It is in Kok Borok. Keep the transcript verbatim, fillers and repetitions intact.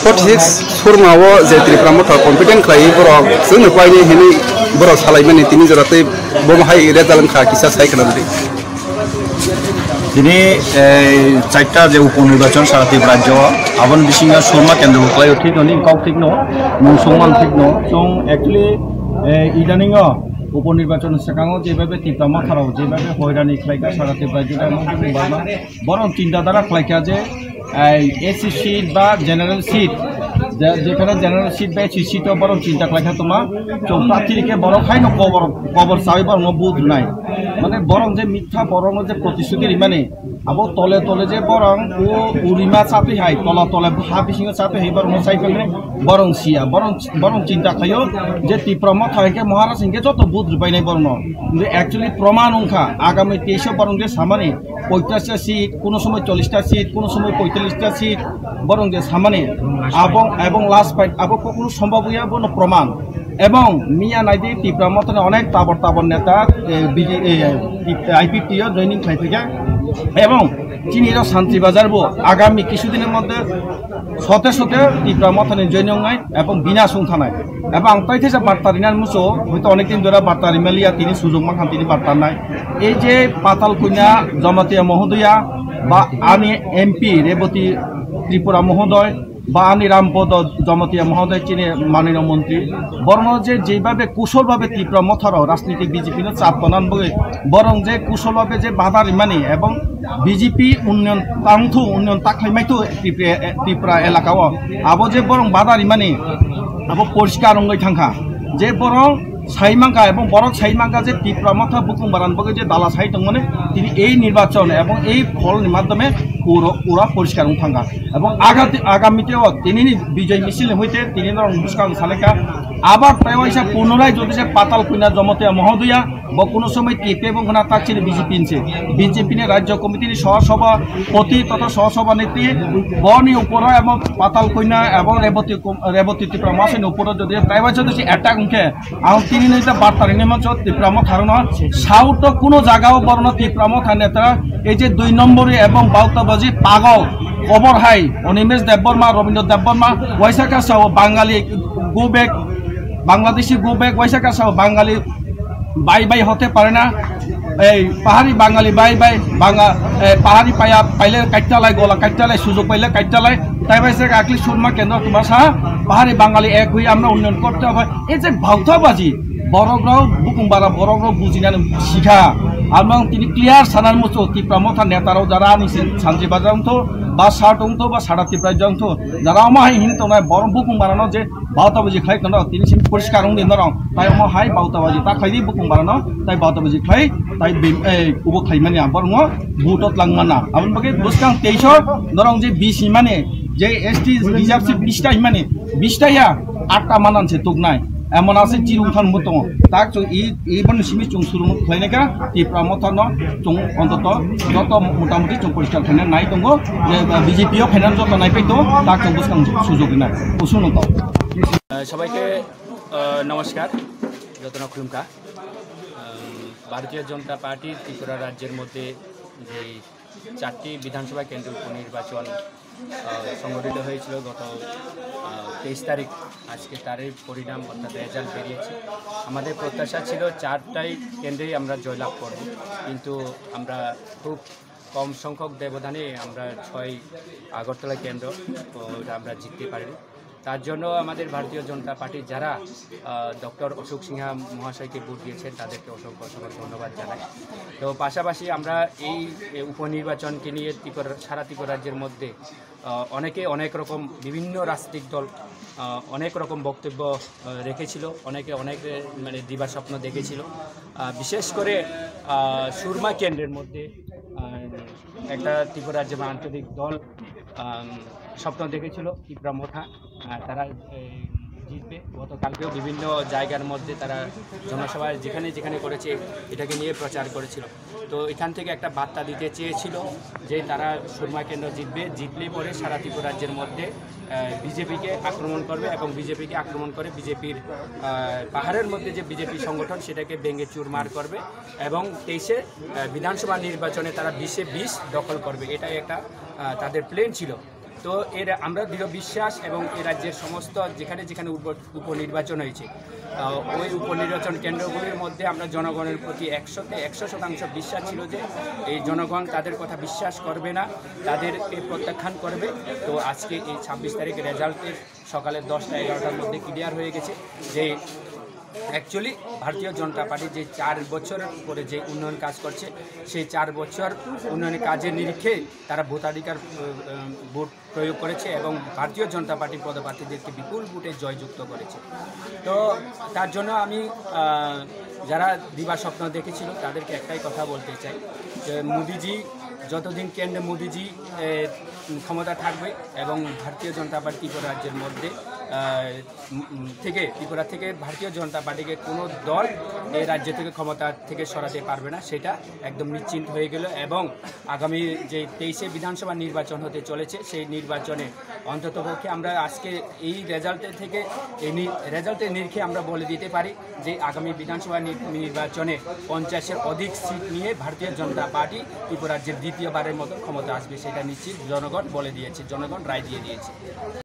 Forty six Surma o je Tipra Motha confident khlai borok chwngno paini hinwi borok salaimani tini jora tei bomo hai result wngkha kisa sai khna di. Tini, eh, chaita je upo nirbachon sara Tripura rajyo, aboni bisingo Surma kendro bo khlaio, thik no, ni kok thik no, mung songman thik no. Chwng actually, eh, idaningo upo nirbachon swkango jebhabe Tipra Motharok jebhabe hoirani khlaikha sara Tripura rajyo, borok chinta dhara khlaikha je, eh, A C seat ba general seat, je, jephano general seat ba A C seat o borok chinta khlaikha tongma, chwng prarthi rikhe borok haino kobor, kobor sawi borokno vote rwnai. Mane borok je mitha borokno je protisruti rimani, abo tole tole je borok o urima chatwi hai, tola tole ha bisingo chatwi hai borokno sai phangni borok siya, borok, borok chinta khlaio je Tipra Motha hinkhe Maharaj hinkhe joto vote rwbainai borokno. Actually proman wngkha, agami teis o borok je samani, poichash ta seat, kuno somoi chollish ta seat, kuno somoi poitallish ta seat, borok je samani, abong, ebong last fight, abo kokno sombab ya, bono proman. Ebong miya naidi Tipra Mothani onek tabor tabor neta, eh, B J, eh, I P F T o joining khlai phaikha. Ebong chini ro Santri Bazar bo agami kisu dinor moddhe sote sote Tipra Mothani joining wngnai ebong bina sung thanai. Ebong ang tai thesa barta rinani muchungo, hoito onek din dhora barta rimaliya, tini sujog mankha tini barta nai. Ei je Patal Kanya Jamatia Mohodoya ba ani M P Reboti Tripura Mohodoy ba ani Rampodo Jamatia Mohodoy chini manino montri, borno je jeibabe kusol babe Tipra Motharo rajniti B J P no chap tonan bagwi borong je kusol babe je bada rimani ebong B J P unnoyon tangthu, unnoyon takhai maithu Tripura, Tripura elaka o. Abo je borong bada rimani, abo poriskar wngwi thangkha je borong sai mankha ebong borok sai mankha je Tipra Motha bukung baran bagwi je dala sai tongmani, tini ei nirbachon ebong ei pholni madhyome puro, pura poriskar wng thangkha. Ebong agati-, agami teo tinini bijoy misil ni hoite tini norok bwskang salekha. Abar tei waisa punorai jodi je Patal Kanya Jamatia Mohodoya, bo kuno somoi T P F wngkhana tak chini B J P ni se. B J P ni Rajya Committee ni Soh Sabhapati totha Soh Sabhaniti boni uporo ebong Patal Kanya ebong Reboti Kum-, Reboti Tipra Masini uporo jodi taiba jodi se attack wngkhe, ang tini nai ta barta rini mancho Tipra Motha rwno South o kuno jaga o borno Tipra Motha neta ei je dui nombori ebong Bauta Baji pagol kobor hai Animesh Debbarma, Robindra Debbarma, waisa ka sao Bangali go back, Bangladeshi go back, waisa ka sao Bangali bye bye hote pare na, ei pahari Bangali bye bye, Banga-, ei pahari paya paile kaittalai, gola kaittalai, sujog paile kaittalai, tai bai se akli Surma kendro tuma sa, pahari Bangali ek hui amra unnoyon korte hobe, ei je bhautabaji, borok rok bukung bara borok rok bujinani sikha, amang tini clear sanar mucho Tipra Motha neta rok jara ani sin sanji bajang tho, ba sa tong tho, ba sara Tipra jang tho, jara omo hai hin tongnai borok bukung bara no je Bauta baji khlai kono tini sim poriskar wng di norong. Tai omo hai bauta baji ta khlai di bukung barano. Tai bauta baji khlai, tai bim, eh, kubo khlai mani ang borok ngo buto tlang mana. Aboni bagwi bwskang teisho norong je bis himani, je S T reserve se bis ta himani, bis ta ya, atta manan se tuknai. Emon ase chirung than mutongo. Tak chung i, i boni simi chung surung khlainai ka, Tipra Motha no chung ontoto joto motamuti chung poriskar khlaina nai tongo. Je, eh, B J P o khaina joto nai pai tongo, tak chung bwskang sujok rinai. Usung no to. আহ, সবাইকে, আহ, নমস্কার, যতনা খুলুমকা। আম, ভারতীয় জনতা পার্টি ত্রিপুরা রাজ্যের মধ্যে যে চারটি বিধানসভা কেন্দ্রে উপনির্বাচন, আহ, সংগঠিত হয়েছিল গত, আহ, তেইশ তারিখ, আজকে তারই পরিণাম অর্থাৎ রেজাল্ট বেরিয়েছে। আমাদের প্রত্যাশা ছিল চারটাই কেন্দ্রেই আমরা জয়লাভ করব, কিন্তু আমরা খুব কম সংখ্যক ব্যবধানে আমরা ছয় আগরতলা কেন্দ্র, ও, এটা আমরা জিততে পারিনি। তার জন্য আমাদের ভারতীয় জনতা পার্টির যারা, আহ, ডক্টর অশোক সিনহা মহাশয়কে ভোট দিয়েছেন, তাদেরকে অসংখ্য, অসংখ্য ধন্যবাদ জানাই। তো পাশাপাশি আমরা এই, এ, উপনির্বাচনকে নিয়ে ত্রিপুরা, সারা ত্রিপুরা রাজ্যের মধ্যে, আহ, অনেকে অনেক রকম বিভিন্ন রাজনৈতিক দল, আহ, অনেক রকম বক্তব্য, আহ, রেখেছিল, অনেকে অনেক, এ, মানে দিবা স্বপ্ন দেখেছিল। আহ, বিশেষ করে, আহ, সুরমা কেন্দ্রের মধ্যে, আহ, একটা ত্রিপুরা রাজ্যের আঞ্চলিক দল, আহ, স্বপ্ন দেখেছিল ত্রিপুরা মথা। আহ, তারা, এই, জিতবে। গতকালকেও বিভিন্ন জায়গার মধ্যে তারা জনসভায় যেখানে যেখানে করেছে, এটাকে নিয়ে প্রচার করেছিল। তো এখান থেকে একটা বার্তা দিতে চেয়েছিল যে তারা সুরমা কেন্দ্র জিতবে, জিতলে পরে সারা ত্রিপুরা রাজ্যের মধ্যে, আহ, বিজেপিকে আক্রমণ করবে এবং বিজেপিকে আক্রমণ করে বিজেপির, আহ, পাহাড়ের মধ্যে যে বিজেপি সংগঠন সেটাকে ভেঙে চুরমার করবে এবং তেইশে, আহ, বিধানসভা নির্বাচনে তারা বিশে বিশ দখল করবে। এটাই একটা, আহ, তাদের প্ল্যান ছিল। তো এর আমরা দৃঢ় বিশ্বাস এবং এই রাজ্যের সমস্ত যেখানে যেখানে উপ-, উপনির্বাচন হয়েছে, আহ, ওই উপনির্বাচন কেন্দ্রগুলির মধ্যে আমরা জনগণের প্রতি একশোতে একশো শতাংশ বিশ্বাস ছিল যে এই জনগণ তাদের কথা বিশ্বাস করবে না, তাদেরকে প্রত্যাখ্যান করবে। তো আজকে এই ছাব্বিশ তারিখ রেজাল্টের সকালে দশটা এগারোটার মধ্যে ক্লিয়ার হয়ে গেছে যে অ্যাকচুয়ালি ভারতীয় জনতা পার্টি যে চার বছর পরে যে উন্নয়ন কাজ করছে, সেই চার বছর উন্নয়ন কাজের নিরিখে তারা ভোটাধিকার, আহ, ভোট প্রয়োগ করেছে এবং ভারতীয় জনতা পার্টির পদপ্রার্থীদেরকে বিপুল ভোটে জয়যুক্ত করেছে। তো তার জন্য আমি, আহ, যারা দিবা স্বপ্ন দেখেছিল, তাদেরকে একটাই কথা বলতে চাই যে মোদিজি, যতদিন কেন্দ্রে মোদিজি, এ, ক্ষমতা থাকবে এবং ভারতীয় জনতা পার্টি ত্রিপুরা রাজ্যের মধ্যে, আহ, উম, উম, থেকে, ত্রিপুরা থেকে ভারতীয় জনতা পার্টিকে কোনো দল এই রাজ্য থেকে ক্ষমতা থেকে সরাতে পারবে না, সেটা একদম নিশ্চিন্ত হয়ে গেল। এবং আগামী যে তেইশে বিধানসভা নির্বাচন হতে চলেছে, সেই নির্বাচনে অন্ততপক্ষে আমরা আজকে এই রেজাল্টের থেকে, এই নি-, রেজাল্টের নিরিখে আমরা বলে দিতে পারি যে আগামী বিধানসভা নি-, নির্বাচনে পঞ্চাশের অধিক সিট নিয়ে ভারতীয় জনতা পার্টি ত্রিপুরা রাজ্যের দ্বিতীয়বারের মতো ক্ষমতা আসবে, সেটা নিশ্চিত জনগণ বলে দিয়েছে, জনগণ রায় দিয়ে দিয়েছে।